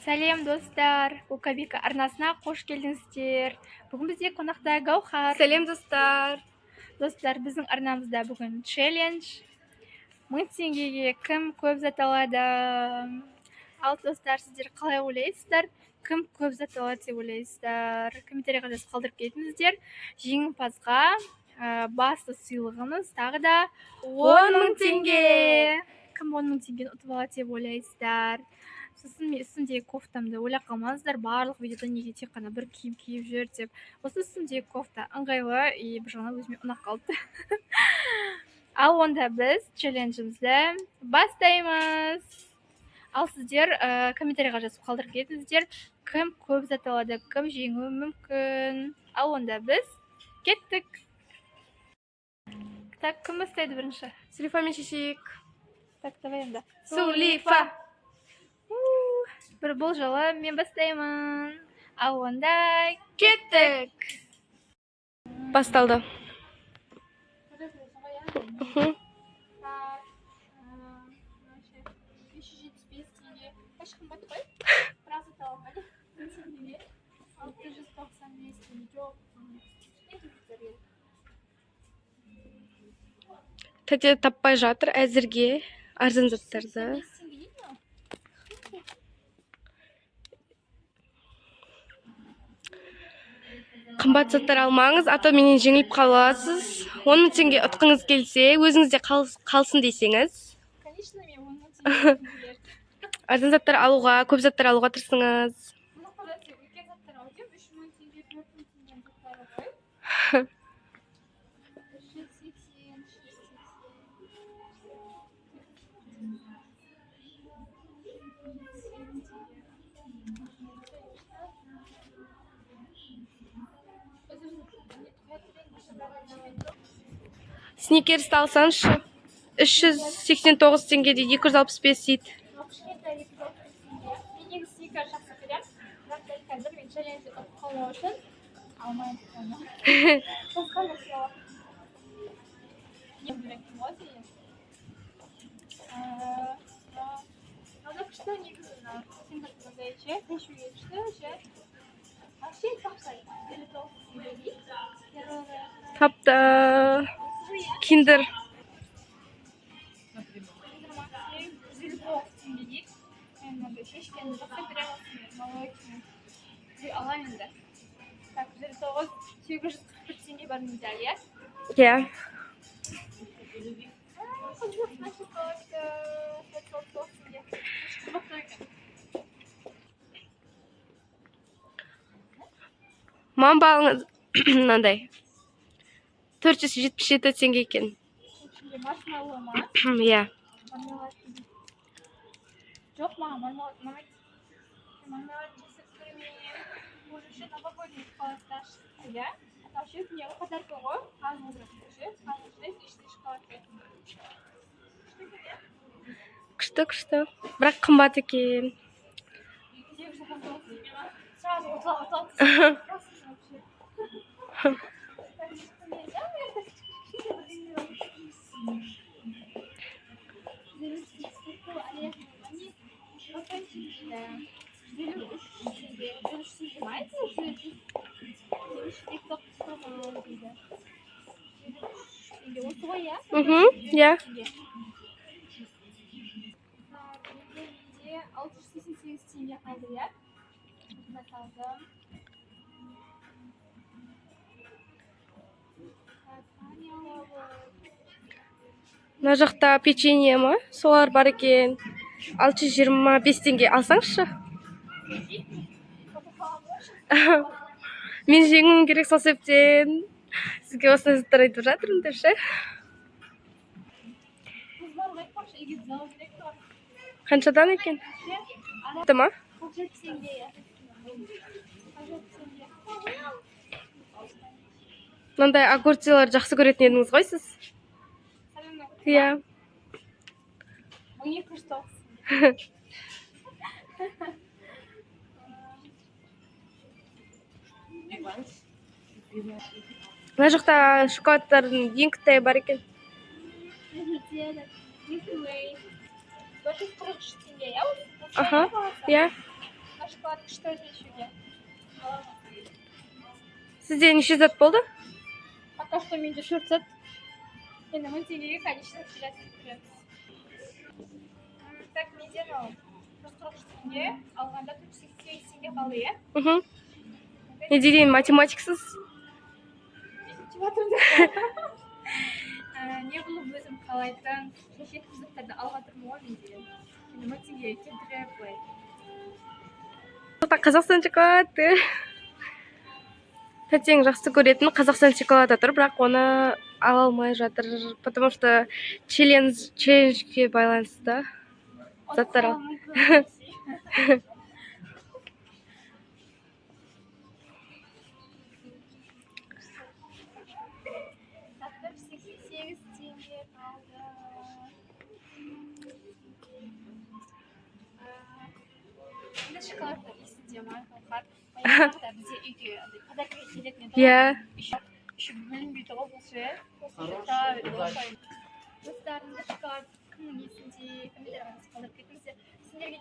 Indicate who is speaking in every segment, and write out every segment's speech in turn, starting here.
Speaker 1: Сәлем, достар! Укабика арнасына қош келдіңіздер. Бүгін бізде қонақта Гаухар.
Speaker 2: Сәлем, достар!
Speaker 1: Достар, біздің арнамызда бүгін челлендж: 1000 теңгеге кім көп зат алады? Ал, достар, сіздер қалай ойлайсыздар, кім көп зат алады деп ойлайсыздар? Комментарийға жазып қалдырып кетіңіздер. Жеңімпазға басты сыйлығымыз тағы да 10 000 теңге. Кім 10 000 теңгені ұтып алады деп ойлайсыздар? Сосын мен үстімдегі кофтамды ойлап қалмаңыздар, барлық видеода неге тек қана бір киім киіп жүр деп. Осы үстімдегі кофта ыңғайлы и бір жағынан өзіме ұнап қалды. Ал онда біз челленджімізді бастаймыз. Ал сіздер комментарийға жазып қалдырып кетіңіздер, кім көп зат алады, кім жеңуі мүмкін. Ал онда біз кеттік. Так, кім бастайды бірінші?
Speaker 2: Сулифамен шешейік.
Speaker 1: Так, давай онда.
Speaker 2: Сулифа!
Speaker 1: Бір бұл жолы мен бастаймын. Ал онда
Speaker 2: Кеттік! Басталды.
Speaker 1: Так, 575 теңге. Қаш, қымбат қой. Бірақ зат аламын. 1000 теңгеге 695 теңге. Жоқ. Не заттар керек?
Speaker 2: Тәте таппай жатыр әзірге арзан заттарды.
Speaker 1: 85 теңге дейді ме?
Speaker 2: Қымбат заттар алмаңыз, а то менен жеңіліп қаласыз. 10 000 теңге ұтқыңыз келсе, өзіңізде қалсын десеңіз,
Speaker 1: Конечно, мен 10 000 теңге ұтқым келеді.
Speaker 2: арзан заттар алуға, көп заттар алуға тырысыңыз.
Speaker 1: Мұны қаласы үлкен заттар алып келіп, 3000 теңге, 4000 теңгенің заттары ғой. 380, 380.
Speaker 2: Сникерсті алсаңызшы. 389 теңге дейді, 265 дейді.
Speaker 1: Кішкентай 265 теңге. Мен негізі сникерс жақсы көремін, бірақ дәл қазір мен челленджді ұтып қалмау үшін алмаймын оны. Басқа нәрсе аламын. Не керек ғой сенен? Мынау күшті негізі, мына киндер мындай ше, ішуге күшті ше. Вообще айтпақшы, 59 теңге дейді.
Speaker 2: Тапты.
Speaker 1: Осы ғой, иә?
Speaker 2: Киндер.
Speaker 1: Киндер Макси 159 теңге дейді. Мен мынандай шешкенді жақсы көремін, осындай молочный. Аламын енді. Так, 159, 841 теңге бар менде әлі, иә?
Speaker 2: Иә.
Speaker 1: Мына шоколадка 99 теңге. Қымбаттау екен.
Speaker 2: Мамба алыңыз, мынандай. 477 теңге екен.
Speaker 1: Ішінде маршмеллоу ма?
Speaker 2: Иә.
Speaker 1: Мармелад. Жоқ, маған мармелад ұнамайды. Мен мармелад жақсы көремін. Уже еще новогодний шоколадтар шықты, иә? Вообще не подарка ғой. Қазір отыратын ше. Қазір ішінде шоколадка. Күшті екен, иә?
Speaker 2: Күшті, күшті. Бірақ қымбат екен.
Speaker 1: 899 теңге ма? Сразу ұтыла. Просто вообще. Так, ешқандай, иә, это кішкентай бірдеңелер алып. 153 теңге. 153 теңге ма это? 153, 153 екі тұрған дейді. 153 теңге. Осы ғой, иә?
Speaker 2: Мхм, иә.
Speaker 1: Теңге. Так, енді менде 688 теңге қалды, иә? Осында қалды. Так, не аламыз?
Speaker 2: Мына жақта печенье ма? Солар бар екен. 625 теңге, алсаңызшы. Мен жеңуім керек, сол себептен сізге осындай заттар айтып жатырмын деп ше.
Speaker 1: Тұз бар ғой, айтпақшы, үйге тұз алу керек қой.
Speaker 2: Қаншадан екен?
Speaker 1: Ше, ана
Speaker 2: Ма?
Speaker 1: 47 теңге, иә. 47 теңге.
Speaker 2: Мынандай огурцилар жақсы көретін едіңіз ғой сіз?
Speaker 1: Сәлем.
Speaker 2: Иә.
Speaker 1: 1209 теңге.
Speaker 2: Мына жақта шоколадтардың ең күттайы бар екен.
Speaker 1: Milky Way. 443 теңге, иә? Осы
Speaker 2: Аха.
Speaker 1: бағасы?
Speaker 2: Иә.
Speaker 1: Мына шоколад күшті өте ішуге.
Speaker 2: Сізде неше зат болды?
Speaker 1: Пока что менде төрт зат. Енді 1000 теңгеге конечно зат көреміз. Так, менде мынау 143 теңге алғанда 488 теңге қалды, иә?
Speaker 2: Мхм. Не деген математиксіз?
Speaker 1: Есептеп жатырмын да. Неғылып өзім қалайтын шешетін заттарды алға тұрмын ғой мен деген. Енді 1000 теңгеге келтіріп былай.
Speaker 2: Қазақстан шоколады. Тәтең жақсы көретін Қазақстан шоколады тұр, бірақ оны ала алмай жатыр, потому что челленджге байланысты заттар ал.
Speaker 1: Ұтып қалуым мүмкін. Так, 488 теңге қалды. Енді шоколадтар есіңде ма, Гауһар? Баяғыда бізде үйге андай подаркаға келетін еді ғой.
Speaker 2: Иә.
Speaker 1: Еще бөлінбейді ғой бұл ше. Осы тұра береді ғой. Достар, мында шоколад кімнің есінде? Комментарийға жазып қалдырып кетіңіздер. Сіздерге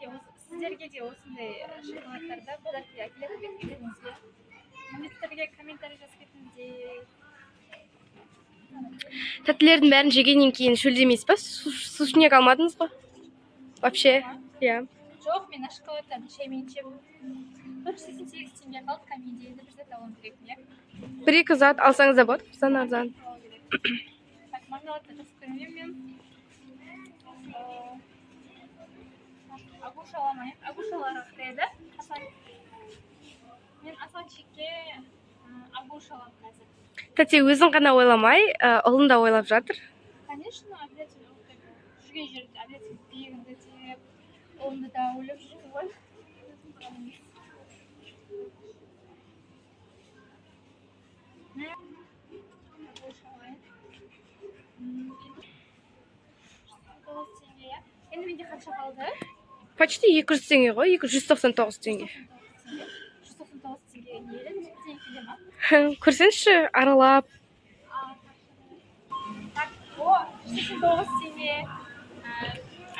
Speaker 1: де осындай шоколадтарды подаркаға әкелетін бе үйлеріңізге? Міндетті түрде комментарий жазып кетіңіздер.
Speaker 2: Тәттілердің бәрін жегеннен кейін шөлдемейсіз ба? Сушняк алмадыңыз ғой вообще, иә?
Speaker 1: Жоқ, мен мына шоколадтарды шаймен ішемін. 488 теңге қалды кәдімгідей. Енді бір зат алуым керек, иә?
Speaker 2: Бір екі зат алсаңыз да болады, арзан арзан.
Speaker 1: Алу керек. Так, мармеладты жақсы көрмеймін мен. Агуша аламайын. Агушалар кіреді. Мен Асанчикке агуша аламын қазір.
Speaker 2: Тәте өзін ғана ойламай, ұлын да ойлап жатыр.
Speaker 1: Конечно, обязательно. Вот так жүрген жерде обязательно бегімді деп, ұлымды да ойлап жүрмін ғой. Өзім ғана емес. Мә, агуша алайын. 109 теңге, иә? Енді менде қанша қалды?
Speaker 2: Почти 200 теңге ғой, 299 теңге.
Speaker 1: 199 теңге не еді? Теңге келе ма?
Speaker 2: Көрсеңізші аралап.
Speaker 1: Так, о, 199 теңге.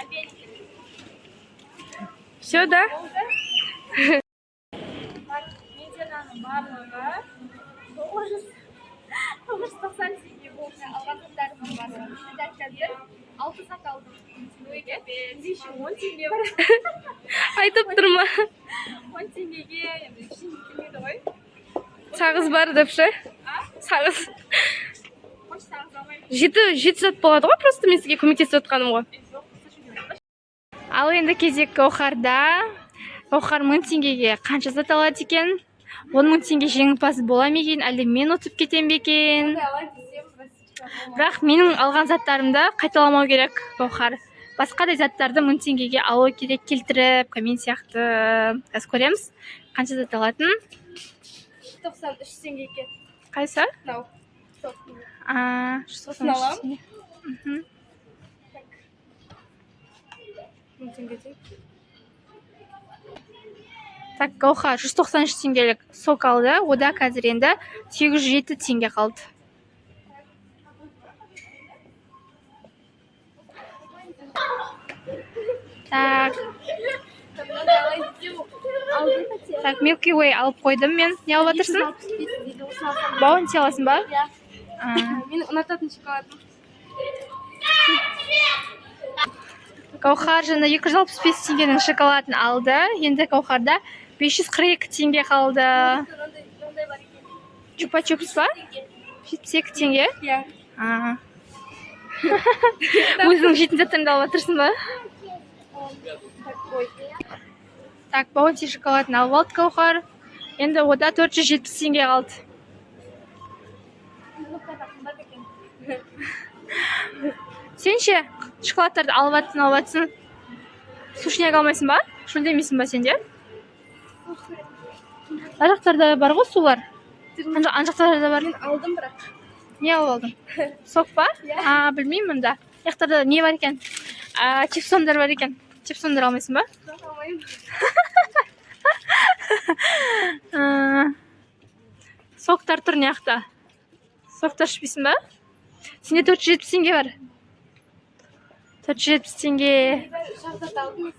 Speaker 1: Опять
Speaker 2: Все, да.
Speaker 1: болды. Так, менде мынаның барлығы 990 теңге болды алған заттарымның барлығы. Мен дәл қазір алты зат алдым. Менде еще 10 теңге бар.
Speaker 2: Айтып тұр ма?
Speaker 1: 10 теңгеге енді ештеңе келмейді ғой.
Speaker 2: Сағыз бар деп ше?
Speaker 1: А?
Speaker 2: Сағыз.
Speaker 1: Қойшы, сағыз алмаймын.
Speaker 2: Жеті зат болады ғой, просто мен сізге көмектесіп жатқаным ғой.
Speaker 1: Ал енді кезек Гауһарда. Гауһар 1000 теңгеге қанша зат алады екен? 10 000 теңге жеңімпаз бола ма екен, әлде мен ұтып кетем бе екен? Бірақ менің алған заттарымды қайталамау керек Гауһар. Басқа да заттарды 1000 теңгеге алу керек келтіріп, мен сияқты. Қазір көреміз қанша зат алатынын.
Speaker 2: 93 теңге екен.
Speaker 1: Қайсы?
Speaker 2: Мынау.
Speaker 1: А, 193
Speaker 2: Аламын.
Speaker 1: теңге.
Speaker 2: 1000 теңге.
Speaker 1: Так, Гауһар 193 теңгелік сок алды. Ода қазір енді 807 теңге қалды. Так, так, Milky Way алып қойдым мен. Не алып жатырсың? Баунти аласың ба?
Speaker 2: Иә.
Speaker 1: А,
Speaker 2: Менің ұнататын шоколадым.
Speaker 1: Гауһар жаңа 265 теңгенің шоколадын алды. Енді Гауһарда 542 теңге қалды. Чупа чупс па? 72 теңге?
Speaker 2: Иә.
Speaker 1: А. Өзің жейтін заттарыңды алып жатырсың ба? Так, Баунти шоколадын алып алды Гауһар. Енді ода 470 теңге қалды.
Speaker 2: Қымбат екен.
Speaker 1: Сен ше, шоколадтарды алып жатсың, алып жатсың. Сушняк алмайсың ба? Шөлдемейсің ба сен де? Ана жақтарда бар ғой сулар. Ана жақтарда бар.
Speaker 2: Мен алдым бірақ.
Speaker 1: Не алып алдың? Сок па?
Speaker 2: Иә.
Speaker 1: А, білмеймін мында. Мына жақтарда не бар екен? А, чипсондар бар екен. Чипсондар алмайсың ба?
Speaker 2: Жоқ, алмаймын.
Speaker 1: А, соктар тұр мына жақта. Соктар ішпейсің ба? Сенде 470 теңге бар. 470 теңге.
Speaker 2: Үш зат алдым.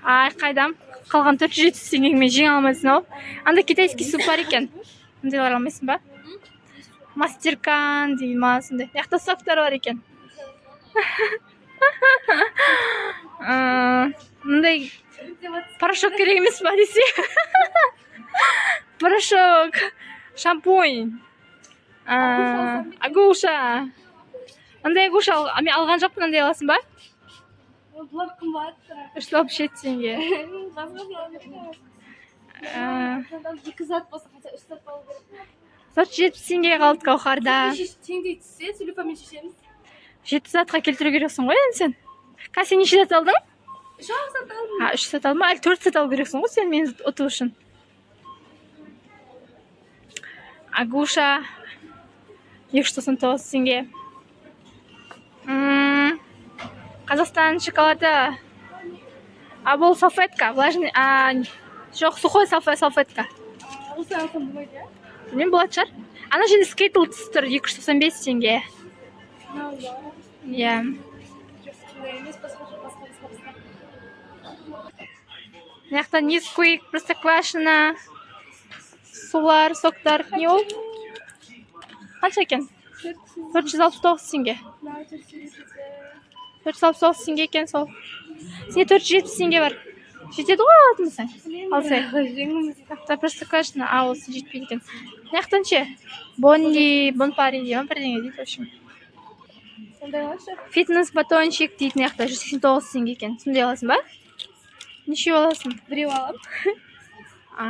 Speaker 1: Ай, қайдам? Қалған 470 теңгеңмен жеңе алмайсың ау. Анда китайский суп бар екен. Ондайлар алмайсың ба? Мастеркан дейді ма, сондай. Мына жақта соктар бар екен. Мындай порошок керек емес па десе. Порошок, шампунь, агуша. Андай агуша мен алған жоқпын, андай аласың ба?
Speaker 2: Бұлар қымбат бірақ.
Speaker 1: 367 теңге.
Speaker 2: Басқасын алу керек. Екі зат болса, хотя үш зат алу керек.
Speaker 1: 470 теңге қалды Гаухарда.
Speaker 2: Теңдей түссе, телефонмен шешеміз.
Speaker 1: Жеті затқа келтіру керексің ғой енді сен. Қазір сен неше зат алдың?
Speaker 2: Үш ақ зат алдым.
Speaker 1: А, үш зат алдың ба? Әлі төрт зат алу керексің ғой сен мені ұту үшін. Агуша 299 теңге. Қазақстан шоколады. А, бұл салфетка, влажный, а, жоқ, сухой салфетка.
Speaker 2: Осы алсам болмайды, иә?
Speaker 1: Білмеймін, болатын шығар. Ана жерде Skittles тұр, 295 теңге.
Speaker 2: Мынау ба?
Speaker 1: Иә.
Speaker 2: Жоқ, сондай емес, басқа, басқа, басқа, басқа.
Speaker 1: Мына жақта Несквик, Простоквашино, сулар, соктар. Не ол? Қанша екен? 469 теңге.
Speaker 2: Мынау 487.
Speaker 1: 469 теңге екен сол. Сенде 470 теңге бар. Жетеді ғой алатын болсаң. Алсай.
Speaker 2: Жеңілміз.
Speaker 1: Мына Простоквашино, а, ол жетпейді екен. Мына жақтан ше? Бонди, Бонпари дейді ма, бірдеңе дейді, в общем.
Speaker 2: Сондай алайықшы.
Speaker 1: Фитнес батончик дейді, мына жақта 189 теңге екен. Сондай аласың ба? Нешеу аласың?
Speaker 2: Біреу аламын.
Speaker 1: А,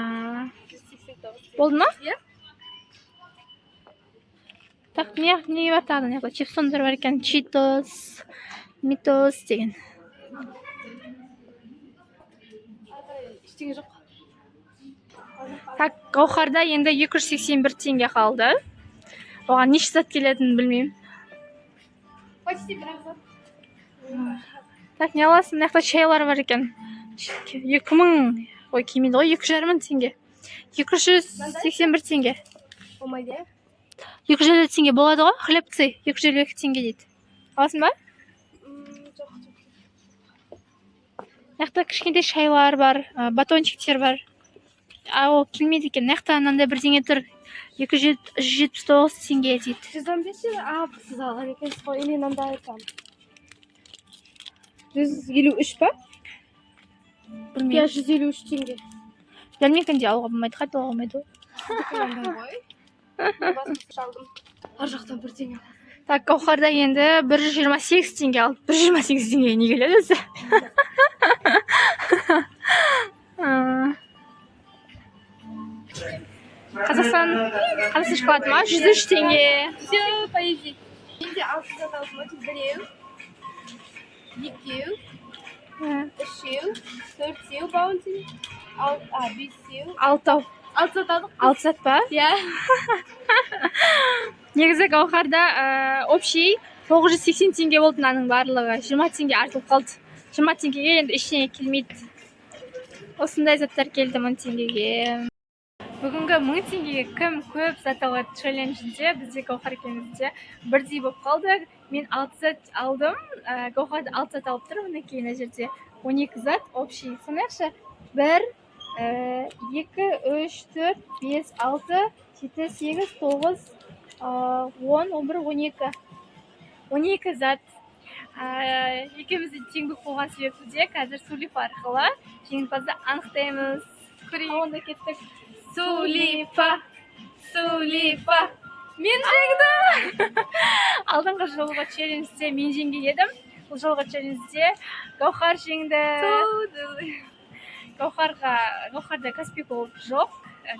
Speaker 2: 189.
Speaker 1: болды ма?
Speaker 2: Иә.
Speaker 1: Так, не бар тағы? Мына жақта чипсондар бар екен. Читос, Митос деген.
Speaker 2: Ары қарай ештеңе жоқ.
Speaker 1: Так, Гаухарда енді 281 теңге қалды. Оған неше зат келетінін білмеймін.
Speaker 2: Почти бір ақ зат.
Speaker 1: Так, не аласың? Мына жақта чайлар бар екен. 2000, ой, келмейді ғой, 2,5 мың теңге. 281 теңге.
Speaker 2: Болмайды, иә?
Speaker 1: 250 теңге болады ғой, хлебцы 252 теңге дейді. Аласың ба?
Speaker 2: Жоқ, жоқ.
Speaker 1: Мына жақта кішкентай шайлар бар, батончиктер бар. А, ол келмейді екен. Мына жақта мынандай бірдеңе тұр. 279 теңге дейді.
Speaker 2: 115 теңге. А, сіз алған екенсіз ғой. Или мынандай там. 153 па? Иә,
Speaker 1: Білмеймін.
Speaker 2: 153 теңге.
Speaker 1: Жәрмеңкеде алуға болмайды, қайта алуға болмайды ғой.
Speaker 2: Мынандай ғой. Басқасын алдым. Ар жақтан бірдеңе.
Speaker 1: Так, Гаухарда енді 128 теңге алды. 128 теңгеге не келеді өзі? Қазақстан шоколады ма? 103 теңге.
Speaker 2: Все, по идее. Менде алты зат алдым ғой. Біреу, екеу, үшеу, төртеу Баунти, а, бесеу.
Speaker 1: Алтау.
Speaker 2: Алты зат алдық.
Speaker 1: Алты зат па?
Speaker 2: Иә.
Speaker 1: Негізі Гаухарда общий 980 теңге болды мынаның барлығы. 20 теңге артылып қалды. 20 теңгеге енді ештеңе келмейді. Осындай заттар келді 1000 теңгеге. Бүгінгі 1000 теңгеге кім көп зат алады челленджінде бізде Гаухар екеумізде бірдей болып қалды. Мен 6 зат алдым, Гаухар да 6 зат алып тұр. Мінекей, мына жерде 12 зат общий. Санайықшы. 1, 2, 3, 4, 5, 6, 7, 8, 9, 10, 11, 12. 12 зат. Екеуміз де тең болып қойған себепті де қазір Сулифа арқылы жеңімпазды анықтаймыз.
Speaker 2: Көрейік.
Speaker 1: Ал онда кеттік.
Speaker 2: Сулифа, Сулифа. Мен жеңдім.
Speaker 1: Алдыңғы жолғы челленджде мен жеңген едім. Бұл жолғы челленджде Гаухар жеңді. Гаухарда Каспи Голд жоқ.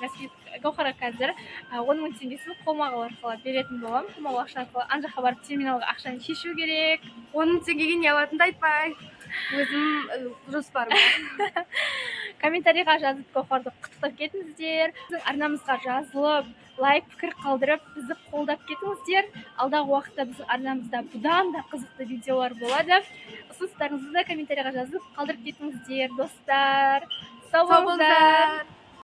Speaker 1: Каспи Гаухарға қазір 10 000 теңгесін қолма-қол арқылы беретін боламын. Қолма-қол ақша арқылы ана жаққа барып, терминалға ақшаны шешу керек.
Speaker 2: 10 000 теңгеге не алатынымды айтпай. Өзім жоспарым бар.
Speaker 1: Комментарийға жазып, Гаухарды құттықтап кетіңіздер. Біздің арнамызға жазылып, лайк, пікір қалдырып, бізді қолдап кетіңіздер. Алдағы уақытта біздің арнамызда бұдан да қызықты видеолар болады. Ұсыныстарыңызды да комментарийға жазып қалдырып кетіңіздер, достар. Сау
Speaker 2: Сау
Speaker 1: болыңыздар.
Speaker 2: болыңыздар.